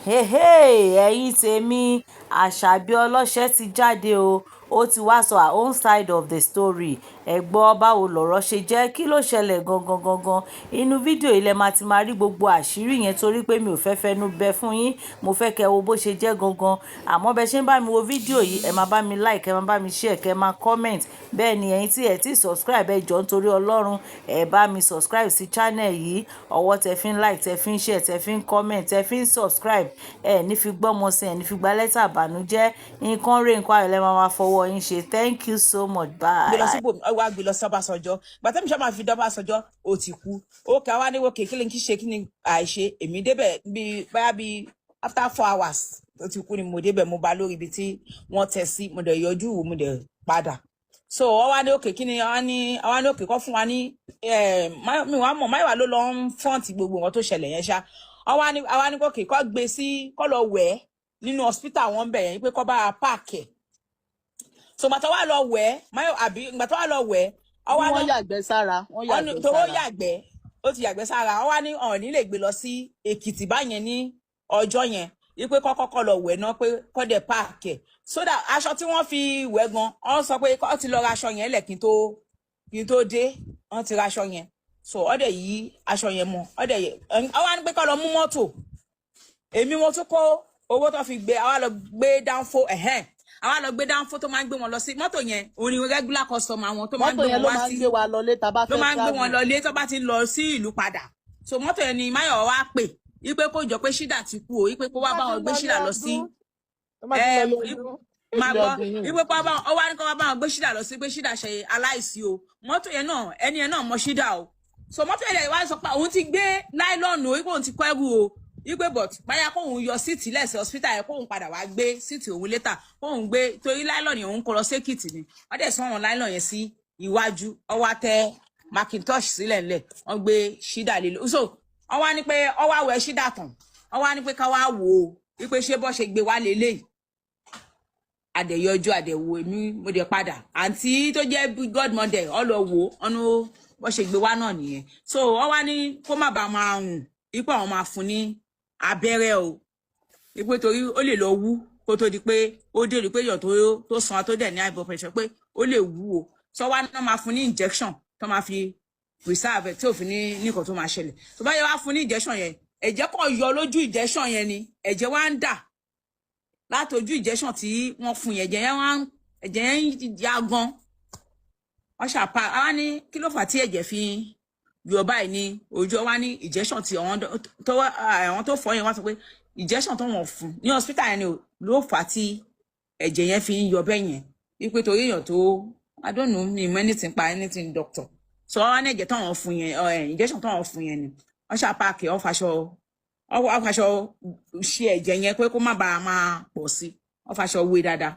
Hey, ẹ̀yin tèmi, Àṣàbí Ọlọ́ṣẹ́ ti jáde o. Ó ti wá sọ her own side of the story. Ẹ gbọ́, báwo lọ̀rọ̀ ṣe jẹ́? Kí ló ṣẹlẹ̀ gangan gangan? Inú fídíò yìí lẹ máa ti máa rí gbogbo àṣírí yẹn, torí pé mi ò fẹ́ fẹnu bẹ fún yín. Mo fẹ́ kẹ́ wo bó ṣe jẹ́ gangan. Àmọ́ bẹ ṣe ń bá mi wo fídíò yìí, ẹ máa bá mi like, ẹ máa bá mi share, kẹ́ máa comment. Bẹ́ẹ̀ ni, ẹ̀yin tí ẹ ti subscribe, ẹ jọ̀ọ́, nítorí Ọlọ́run, ẹ bá mi subscribe sí channel yìí. Ọwọ́ tẹ fi ń like, tẹ fi ń share, tẹ fi ń comment, tẹ fi ń subscribe, ẹ ní fi gbọ́mọ sí, ẹ ní fi gba lẹ́tà ìbànújẹ́. Nǹkan rè, nǹkan ayọ̀ lẹ máa máa fọwọ́ yín ṣe. Thank you so much, bye. Gbé lọ síbò, wá gbé lọ sí Ọbásanjọ́. Gbàtẹ́mi ṣe máa fi dé Ọbásanjọ́, ó ti kú. Ó kà wá ní wòkè, kí ni kí ṣe, kí ni àìṣe? Èmi débẹ̀ bíi báyà bíi after 4 hours tó ti kú ni mo débẹ̀. Mo bá lórí ibi tí wọ́n tẹ̀ sí, mo dẹ̀ yọjú wò, mo dẹ̀ padà. So wọ́n wá ní òkè, kí ni wọ́n ní? Wọ́n ní òkè kọ́ fún wa ní mi wàá mọ̀, Máyọ̀wá ló lọ ń front gbogbo nǹkan tó ṣẹlẹ̀ yẹn ṣá. Wọ́n wá ní òkè kọ́ gbé sí, kọ́ lọ wẹ̀ ẹ́ nínú hospital wọn bẹ̀ yẹn, pé kọ́ bá a pack ẹ̀. So gbàtọ́ wà lọ wẹ̀ ẹ́, Máyọ̀ àbí gbàtọ́ wà lọ wẹ̀ ẹ́, ọwọ́ wọ́n yàgbẹ́ sára, wọ́n yàgbẹ́ tó sára. Yàgbẹ́, ó ti yàgbẹ́ sára. Wọ́n wá ní ọ̀ọ́nì lè gbé lọ sí Èkìtì báyẹn ní ọjọ́ yẹn, wípé kọ́kọ́kọ́ lọ wẹ̀ náà, pé kọ́ dẹ̀ pack ẹ̀, so that aṣọ tí wọ́n fi wẹ̀ gan, wọ́n sọ pé kọ́ ti lọ ra aṣọ yẹn lẹ̀ kí n tó dé. Wọ́n ti ra aṣọ yẹn, so ọ́ dẹ̀ yí aṣọ yẹn mọ́, ọ́ dẹ̀ yẹ. Wọ́n wá ní pé kọ́ lọ mú mọ́tò. Èmi mo tún kó owó tó fi gbé àwa lọ gbé dánfó ẹ̀hẹ́n, àwa lọ gbé dánfó tó máa ń gbé wọn lọ sí mọ́tò yẹn. Òun ni regular customer wọn tó máa ń mọ́tò gbé yẹn wọn ló wá máa ń sí gbé wa lọlé tá a bá ló fẹ́ máa ń gbé wọn travel. lọlé tó bá ti ń lọ sí ìlú padà. So mọ́tò yẹn ni Máyọ̀wá wá pè wípé kó jọ pé Ṣídà ti kú o, wípé kó wá bá wọn gbé Ṣídà lọ sí ẹ máa Ilé gbọ́ ọdún yìí. Wípé kó wá bá wọn, ó wá ní kó wá bá wọn gbé Ṣídà lọ sí, pé Ṣídà ṣe aláìsí o. Mọ́tò yẹn náà, ẹni yẹn náà mọ Ṣídà o. So mọ́tò yẹn wá sọ pé òun ti gbé nylon o, wípé òun ti kọ́ ẹrù o, wípé but báyà kóun yọ seat lẹ́sẹ̀ hospital yẹn, kóun padà wá gbé seat òun later, kóun gbé, torí nylon yẹn òun kó lọ sékìtì ni. Wọ́n dẹ̀ sọ wọn nylon yẹn sí iwájú, ọwọ́ tẹ Macintosh sílẹ̀ ńlẹ̀, wọ́n gbé Ṣídà lé lọ. So wọ́n wá ní pé ọwọ́ àwẹ̀ Ṣídà tán, wọ́n wá ní pé ká wá wò ó, wípé ṣé bọ́ ṣe gbé wá lélẹ́yìí. Àdẹ̀yọjú, àdẹ̀wò, èmi mo dẹ̀ padà. Àǹtí tó jẹ́ godmother ọ lọ wò ó, ọ̀nà bọ́ ṣe gbé wá náà nìyẹn. So wọ́n wá ní kó má bàa máa rùn, ipò àwọn máa fún ní abẹ́rẹ́ o, wípé torí ó lè lọ wú kó tó di pé ó dé rí pé èèyàn tó san, tó dẹ̀ ní high blood pressure, pé ó lè wú o. So wá náà máa fún ní injection tó máa fi preserve ẹ̀, tí ò fi ní nǹkan tó máa ṣẹlẹ̀. Tó bá yẹ wá fún ní injection yẹn, ẹ̀jẹ̀ kàn yọ lójú injection yẹn ni. Ẹ̀jẹ̀ wá ń dà láti ojú injection tí wọ́n fún yẹn. Ẹ̀jẹ̀ yẹn wá ń, ẹ̀jẹ̀ yẹn ń ya gan. Wọ́n ṣàpá àwa ní kí ló fà tí ẹ̀jẹ̀ fi yọ báyìí ní ojú? Wa ní injection tí àwọn tó fọ́ yẹn wá sọ pé injection tó wọ́n fún ní hospital yẹn ni ló fà tí ẹ̀jẹ̀ yẹn fi ń yọ bẹ́ẹ̀ yẹn, wípé torí èèyàn tó, I don't know me anything pa anything doctor. So wọ́n wá ní ẹ̀jẹ̀ tó wọ́n fún yẹn, injection tó wọ́n fún yẹn ni. Wọ́n ṣàpáàkì, wọ́n faṣọ ṣe ẹ̀jẹ̀ yẹn pé kó má bàa máa pọ̀ sí. Wọ́n faṣọ wé dáadáa,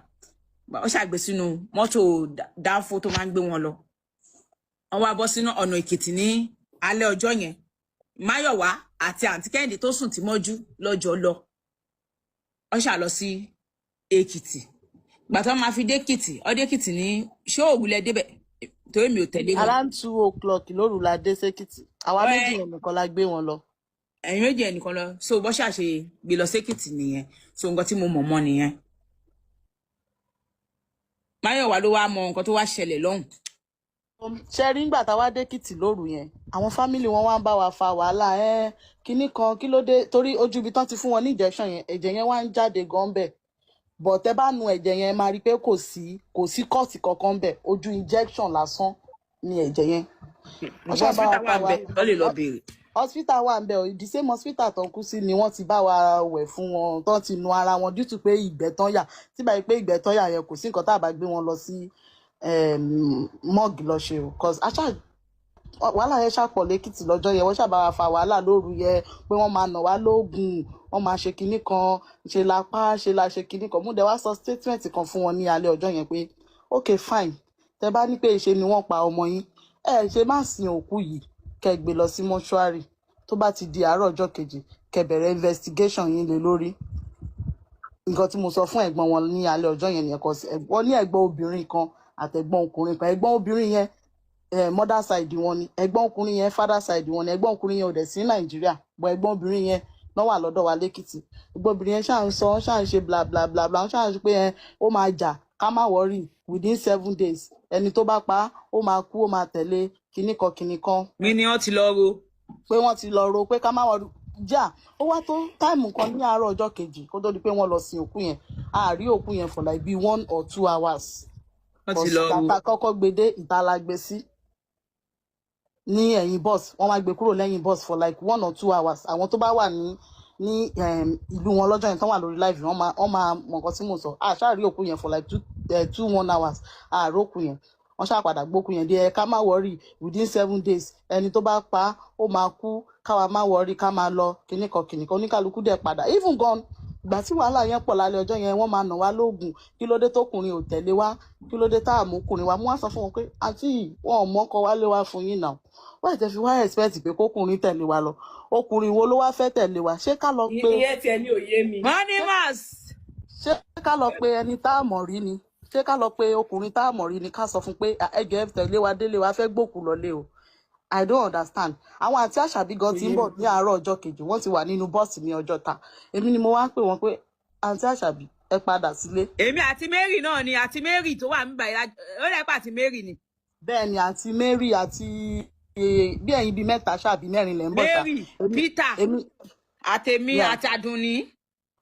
wọ́n ṣàgbé sínú mọ́tò dáńfó tó máa ń gbé wọn lọ. Wọ́n wá bọ́ sínú ọ̀nà Èkìtì ní alẹ́ ọjọ́ yẹn. Máyọ̀wá àti àǹtí Kẹ́hìndé tó sùn tí mọ́jú lọ́jọ́ lọ, wọ́n ṣà lọ sí Èkìtì. Gbà tó máa fi dé Èkìtì, ó dé Èkìtì ní ṣé òwúlẹ̀ débẹ̀, torí mi ò tẹ̀lé wọn. Around 2 o'clock lóru la dé sékìtì. Àwa méjì yẹn nìkan la gbé wọn lọ. Ẹ̀yin méjì ẹ̀ nìkan lọ. So bọ́ ṣàṣe gbé lọ sékìtì nìyẹn. So nǹkan tí mo mọ̀ mọ́ nìyẹn. Máyọ̀wá ló wá mọ nǹkan tó wá ṣẹlẹ̀ lọ́hùn. Ṣe rí, ńgbà táwa dé Èkìtì lóru yẹn, àwọn family wọn wá ń bá wa fa wàhálà ẹ kinní kan, kí ló dé? Torí ojú ibi tán ti fún wọn ní injection yẹn, ẹ̀jẹ̀ yẹn wá ń jáde gan bẹ́ẹ̀. But tẹ bá nu ẹ̀jẹ̀ yẹn, máa rí i pé kò sí cut kankan bẹ́ẹ̀. Ojú injection lásán ni ẹ̀jẹ̀ yẹn. Wọ́n ṣáà bá wa Hospital fa wà ń bẹ̀, wàhálà. wọ́n lè lọ béèrè. Hospital wà ń bẹ̀ o. The same hospital tó ń kú sí ni wọ́n ti bá wa wẹ̀ fún wọn, tó ti nu ara wọn, due to pé ìgbẹ́ tán yà. Tí báyìí pé ìgbẹ́ tán yà yẹn, kò sí nǹkan tá a bá gbé wọn lọ sí morgue lọ ṣe o, cause aṣá wàhálà yẹn ṣàpọ̀ lẹ́kìtì lọ́jọ́ yẹn. Wọ́n ṣàbá wa fa wàhálà lóru yẹn pé wọ́n máa nà wá lóògùn, wọ́n máa ṣe kinní kan, ṣe lápá, ṣe la ṣe kinní kan. Mú dẹ wá sọ statement kan fún wọn ní alẹ́ ọjọ́ yẹn pé okay, fine, tẹ bá ní pé ṣe ni wọ́n pa ọmọ yín, ẹ ṣe má sin òkú yìí, kẹ́ gbé lọ sí mọ́ṣúárì. Tó bá ti di àárọ̀ ọjọ́ kejì, kẹ́ bẹ̀rẹ̀ investigation yín lé lórí. Nǹkan tí mo sọ fún ẹ̀gbọ́n wọn ní alẹ́ ọjọ́ yẹn nìyẹn. Kọ sí ẹ̀gbọ́n ní ẹ̀gbọ́n obìnrin kan àtẹ̀gbọ́n ọkùnrin kan. Ẹ̀gbọ́n obìnrin yẹn, mother side wọn ni. Ẹ̀gbọ́n ọkùnrin yẹn, father side wọn ni. Ẹ̀gbọ́n ọkùnrin yẹn ò dẹ̀ sí Nàìjíríà, but ẹ̀gbọ́n obìnrin yẹn Náà wà lọ́dọ̀ wa lẹ́kìtì. Gbogbo obìnrin yẹn ṣáà ń sọ, ṣáà ń ṣe bla bla bla bla, ṣáà ń ṣe pé ẹ ó máa jà, ká má worry, within 7 days ẹni tó bá pa á, ó máa kú, ó máa tẹ̀lé kinní kan kinní kan. Mi ni wọ́n ti lọ ro. Pé wọ́n ti lọ ro, pé ká má worry jà. Ó wá tó time kan ní àárọ̀ ọjọ́ kejì kó tó di pé wọ́n lọ sin òkú yẹn, a rí òkú yẹn for like bí 1 or 2 hours. Wọ́n ti lọ ro. Kàtà kọ́kọ́ gbé dé ìta la gbé sí ní ẹ̀yìn bus. Wọ́n wá gbé kúrò lẹ́yìn bus for like 1 or 2 hours. Àwọn tó bá wà ní ìlú wọn lọ́jọ́ yẹn, tán wà lórí live, wọ́n máa mọ̀ nǹkan tí mò ń sọ. A ṣáà rí òkú yẹn for like two one hours, a rí òkú yẹn. Wọ́n ṣáà padà gbókú yẹn dé. Ẹ ká má worry, within 7 days ẹni tó bá pa á, ó máa kú, káwa má worry, ká máa lọ, kíníkan kíníkan. Oníkálukú dẹ̀ padà. Even gan, ìgbà tí wàhálà yẹn pọ̀ lálẹ́ ọjọ́ yẹn, wọ́n máa nà wá lóògùn. Kí ló dé tókùnrin ò tẹ̀lé wá? Kí ló dé tá àmúkùnrin wa mú wá? Sọ fún wọn pé àǹtí yìí, wọn ò mọ́kọ wálé wá fún yín náà. Wọ́n ì tẹ́ fi wá expect pé kókùnrin tẹ̀lé wa lọ. Ọkùnrin wo ló wá fẹ́ tẹ̀lé wa? Ṣé ká lọ pé Ìyẹn tiẹ̀ ní òye mi. Wọ́n ní mass. Ṣé ká lọ pé ẹni tá a mọ̀ rí ni? Ṣé ká lọ pé ọkùnrin tá a mọ̀ rí ni, ká sọ fún pé, "Ah, ẹ jọ̀ọ́, ẹ tẹ̀lé wa délé wa, fẹ́ gbòkú lọlé o"? I don't understand. Àwọn àǹtí Àṣàbí gan ti ń bọ̀ ní àárọ̀ ọjọ́ kejì, wọ́n ti wà nínú bọ́ọ̀sì ní ọjọ́ ta. Èmi ni mo wá ń pè wọ́n pé, àǹtí Àṣàbí, ẹ padà sílé. Èmi àti Mary náà ni, àti Mary tó wà níbà yìí, ó lẹ́pà àti Mary ni. Bẹ́ẹ̀ ni, àǹtí Mary àti bí ẹ̀yin bíi mẹ́ta ṣáàbí mẹ́rin lẹ̀ ń bọ̀ ṣá. Mary, Peter, èmi àtèmi àti Àdùnní.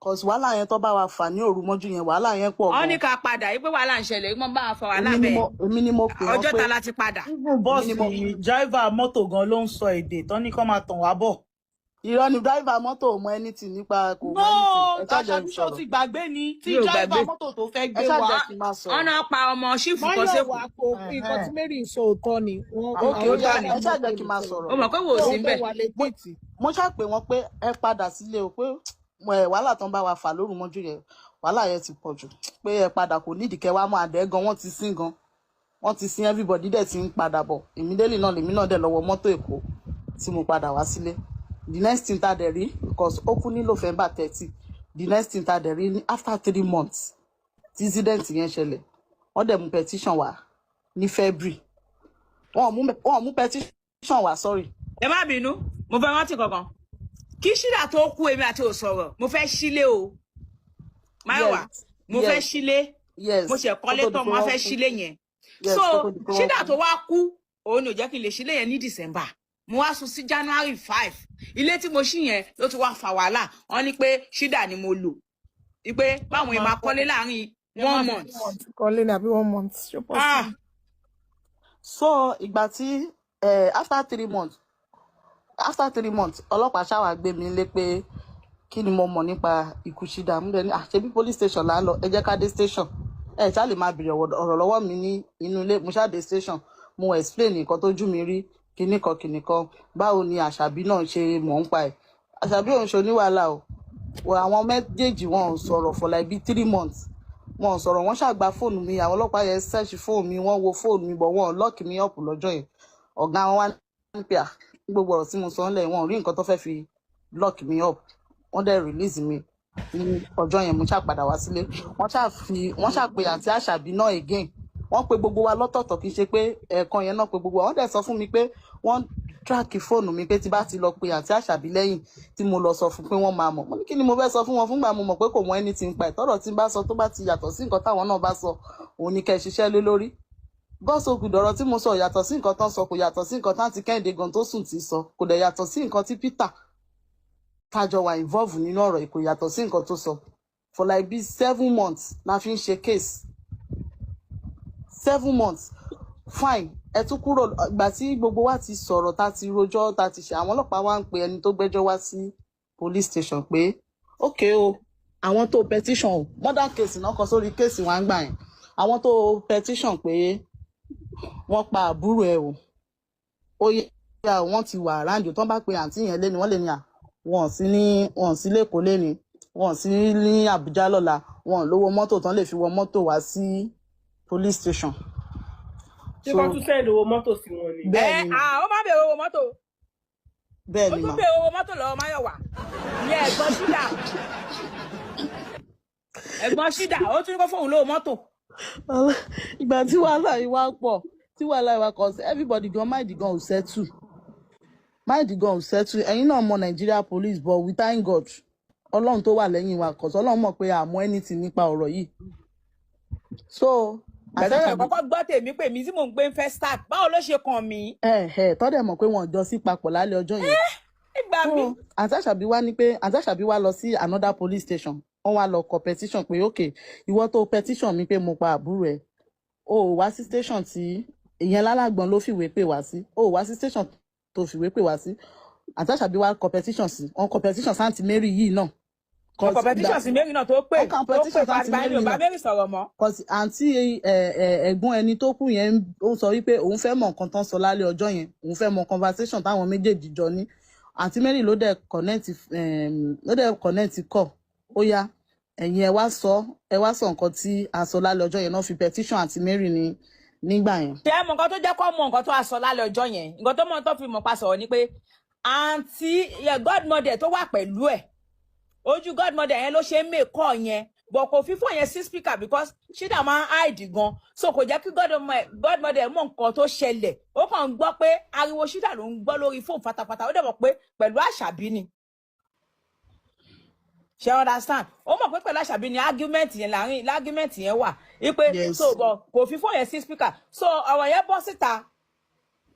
Cause wàhálà yẹn tó bá wa fà ní òru mọ́jú yẹn, wàhálà yẹn pọ̀ Wọ́n ní gan. ká padà yìí pé wàhálà ń ṣẹlẹ̀, wọ́n bá wa fa wàhálà Èmi ni bẹ́ẹ̀. mo èmi ni mo pè wọ́n Ọjọ́ pé ta la ti padà. Even èmi bọ́ọ̀sì ni mo driver mọ́tò gan ló ń sọ èdè tán ní kó máa tàn wá bọ̀. Irọ́ ni, driver mọ́tò ò mọ anything nípa, kò mọ No. anything. Ẹ ṣáà jẹ́ n Àṣàbí, ṣó sọ̀rọ̀. ti gbàgbé ni tí Mi ò driver gbàgbé. mọ́tò tó fẹ́ Ẹ gbé ṣáà wa. jẹ́ kí n máa sọ̀rọ̀. Wọ́n náà pa ọmọ ṣífù kan Máyọ̀wá sẹ́kọ̀ọ́. kò nǹkan tí Mary ń sọ òótọ́ ni wọ́n Ok, àwọn ó yá, Òótọ́ ni. ẹ ṣáà jẹ́ kí n máa sọ̀rọ̀. Ó mọ̀ pé wò ó sí tó ń bẹ̀. wà lẹ́kìtì. Mo ṣáà pè wọ́n pé ẹ padà sílé o, pé wàhálà tó ń bá wa fà lóru mọ́jú yẹn, wàhálà yẹn ti pọ̀ jù, pé ẹ padà, kò nídìí kẹ́ wá mọ́ àdẹ́ gan. Wọ́n ti sín gan, wọ́n ti sin, everybody dẹ̀ ti ń padà bọ̀. Immediately náà lèmi náà dẹ̀ lọ́wọ́ mọ́tò Èkó tí mo padà wá sílé. The next thing tá a dẹ̀ rí, because ó kú ní November 30, the next thing tá a dẹ̀ rí ní after 3 months tí incident yẹn ṣẹlẹ̀, wọ́n dẹ̀ mú petition wá ní February. Wọ́n ò mú petition wá, sorry. Ẹ má bínú, mo fẹ́ rántí kankan. Kí Ṣídà tó kú, èmi àti òsọ̀rọ̀, mo fẹ́ sílé o. Máyọ̀wá, mo fẹ́ sílé. Mo ṣe Kó kọ́lé tó di tán, pé mo wá wọ́n fẹ́ kú. sílé yẹn. Yes. So Kó tó di pé wọ́n Ṣídà kú. tó wá kú, òun ni ò jẹ́ kí n lè sílé yẹn ní December. Mo wá sùn sí January 5. Ilé tí mo ṣí yẹn ló ti wá fa wàhálà. Wọ́n ní pé Ṣídà ni mo lò, wípé báwọn yẹn Máa máa kọ́lé láàrin ẹ one máa fi month. 2 months kọ́lé ní àbí one month, ṣó Ah. possible? So ìgbà tí after 3 months, ọlọ́pàá ṣáà wá gbé mi lé pé kí ni mo mọ̀ nípa ikú Ṣídà. Mo dẹ̀ ní àṣebí police station là ń lọ, ẹ jẹ́ ká dé station. Ẹ ṣáà lè máa bèrè ọ̀rọ̀ lọ́wọ́ mi ní inú ilé. Mo ṣáà dé station, mo explain nǹkan tójú mi rí, kinní kan kinní kan, báwo ni Àṣàbí náà ṣe mọ̀ ń pa ẹ̀. Àṣàbí òun ṣe oníwàhálà o. Wọ àwọn méjèèjì, wọn ò sọ̀rọ̀ for like bíi 3 months, wọn ò sọ̀rọ̀. Wọ́n ṣàgbà fóònù mi, àwọn ọlọ́pàá yẹn search fóònù mi, wọ́n wo fóònù mi, bọ̀ wọn ò lock mi up lọ́jọ́ yẹn. Ọ̀gá wọn wá ní pé à gbogbo ọ̀rọ̀ tí mo sọ ńlẹ̀, wọn ò rí nǹkan tó fẹ́ fi lock me up. Wọ́n dẹ̀ release mi ní ọjọ́ yẹn. Mo ṣáà padà wá sílé. Wọ́n ṣáà pe àǹtí Àṣàbí náà again. Wọ́n pe gbogbo wa lọ́tọ̀ọ̀tọ̀, kì í ṣe pé ẹ̀ẹ̀kan yẹn náà pe gbogbo wa. Wọ́n dẹ̀ sọ fún mi pé wọ́n track fóònù mi, pé tí bá ti lọ pe àǹtí Àṣàbí lẹ́yìn tí mo lọ sọ fún pé wọ́n máa mọ̀. Mo ní kí ni mo fẹ́ sọ fún wọn fúngbà mo mọ̀ pé kò mọ ẹni tí ń pa ìtọ́rọ̀ tí ń bá sọ, tó bá ti yàtọ̀ sí nǹkan táwọn náà bá sọ, òun ni kẹ́ ẹ ṣiṣẹ́ lé lórí. Gọ́sọ̀gùdọ̀ ọ̀rọ̀ tí mo sọ yàtọ̀ sí nǹkan tán sọ, kò yàtọ̀ sí nǹkan tán ti Kẹ́hìndé gan tó sùn ti sọ, kò dẹ̀ yàtọ̀ sí nǹkan tí Peter tájọ wà involve nínú ọ̀rọ̀ yìí, kò yàtọ̀ sí nǹkan tó sọ. For like bíi 7 months la fi ń ṣe case, 7 months. Fine, ẹ tún kúrò. Ìgbà tí gbogbo wa ti sọ̀rọ̀, tá ti rojọ́, tá ti ṣe, àwọn ọlọ́pàá wa ń pe ẹni tó gbẹ́jọ́ wá sí police station pé ok o, àwọn tó petition o, murder case náà kọ sórí case wa ń gbà yẹn, àwọn tó petition pé wọ́n pa àbúrò ẹ̀ o, ó yá, wọ́n ti wà around o. Tán bá pe àǹtí yẹn léni, wọ́n lè ní à wọ́n sí ní, wọ́n sí lẹ́kọ̀ọ́ léni, wọ́n sí ní Àbújá lọ́la, wọ́n lówó mọ́tò tán lè fi wọ mọ́tò wá sí police station. Ṣé So kó tún send owó mọ́tò sí wọn ni? Bẹ́ẹ̀ Ẹ ni. À ó má bèrè owó mọ́tò. Bẹ́ẹ̀ Ó ni tún mà. bèrè owó mọ́tò lọ́wọ́ Máyọ̀wá, ìyẹn ẹ̀gbọ́n Ṣídà, ẹ̀gbọ́n Ṣídà, ó tún ní kó fóun lówó mọ́tò. Ìgbà tí wàhálà yìí wá pọ̀, tí wàhálà yìí wá kọ sí everybody gan, mind gan ò settle. Mind gan ò settle. Ẹ̀yin náà mọ Nigeria police, but we thank God, Ọlọ́run tó wà lẹ́yìn wa, 'cause Ọlọ́run mọ̀ pé àmọ́ anything nípa ọ̀rọ̀ yìí. So àǹtí Gbàtọ́ Àṣàbí kọ́kọ́ gbọ́ tèmi pé mi tí mò ń gbé ń fẹ́ start, báwo ló ṣe kàn mí? Ẹ ẹ tọ́dẹ̀ mọ̀ pé wọ́n jọ sí papọ̀ lálẹ́ ọjọ́ yẹn. Ìgbà So mi. àǹtí Àṣàbí wá ní pé àǹtí Àṣàbí wá lọ sí another police station. Wọ́n wá lọ kọ petition pé, ok, ìwọ tó petition mi pé mo pa àbúrò ẹ̀, o ò wá sí station tí ìyẹn lálágbọ̀n ló fìwé pè wá sí, o ò wá sí station tó fìwé pè wá sí. Àǹtí Àṣàbí wá kọ petition sí, wọ́n kọ petition sí àǹtí Mary yìí náà. Mo 'Cause kọ petition sí Mary náà tó pè wọ́n kọ tó pè petition sí àǹtí pàápàá mi Mary ò bá náà. Mary sọ̀rọ̀ mọ́. 'Cause àǹtí ẹ ẹ ẹ̀gbọ́n ẹni tó kú yẹn ó sọ wípé òun fẹ́ mọ nǹkan tán sọ lálẹ́ ọjọ́ yẹn, òun fẹ́ mọ conversation táwọn méjèèjì jọ ní. Àǹtí Mary ló dẹ̀ connect call. Ó yá, ẹ̀yin ẹ wá sọ, ẹ wá sọ nǹkan tí a sọ lálẹ́ ọjọ́ yẹn náà, fi petition àǹtí Mary ní nígbà yẹn. Ṣé ẹ mọ nǹkan tó jẹ́ kó mọ nǹkan tó a sọ lálẹ́ ọjọ́ yẹn? Nǹkan tó mọ tó fi mọ̀ pa sọ̀rọ̀ ni pé àǹtí godmother tó wà pẹ̀lú ẹ̀, ojú godmother yẹn ló ṣe ń mèkọ́ yẹn, but kò fi fóònù yẹn sí speaker because Ṣídà máa ń hide gan, so kò jẹ́ kí godmother mọ̀ nǹkan tó ṣẹlẹ̀. Ó kàn ń gbọ́ pé ariwo Ṣídà ló ń gbọ́ lórí fóònù fatafata. Ó dẹ̀ mọ̀ pé pẹ̀lú Àṣàbí ni. Ṣe understand? Ó mọ̀ pé pẹ̀lú Àṣàbí ni argument yẹn, láàrin argument yẹn wà wípé so, but kò fi fóònù yẹn sí speaker. So ọ̀rọ̀ yẹn bọ́ síta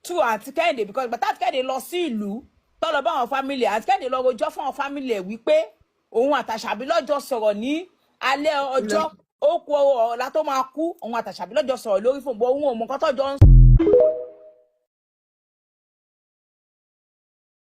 through àǹtí Kẹ́hìndé, because bàtà àǹtí Kẹ́hìndé lọ sí ìlú tó lọ bá àwọn family, àǹtí Kẹ́hìndé lọ rojọ́ fún àwọn family ẹ̀ wípé òun àtàṣàbí lọ́jọ́ sọ̀rọ̀ ní alẹ́ ọjọ́ ó kú ọ̀la tó máa kú, òun àtàṣàbí lọ́jọ́ sọ̀rọ̀ lórí fóònù, bọ́ òun ò mọ nǹkan tọ́jọ́ ń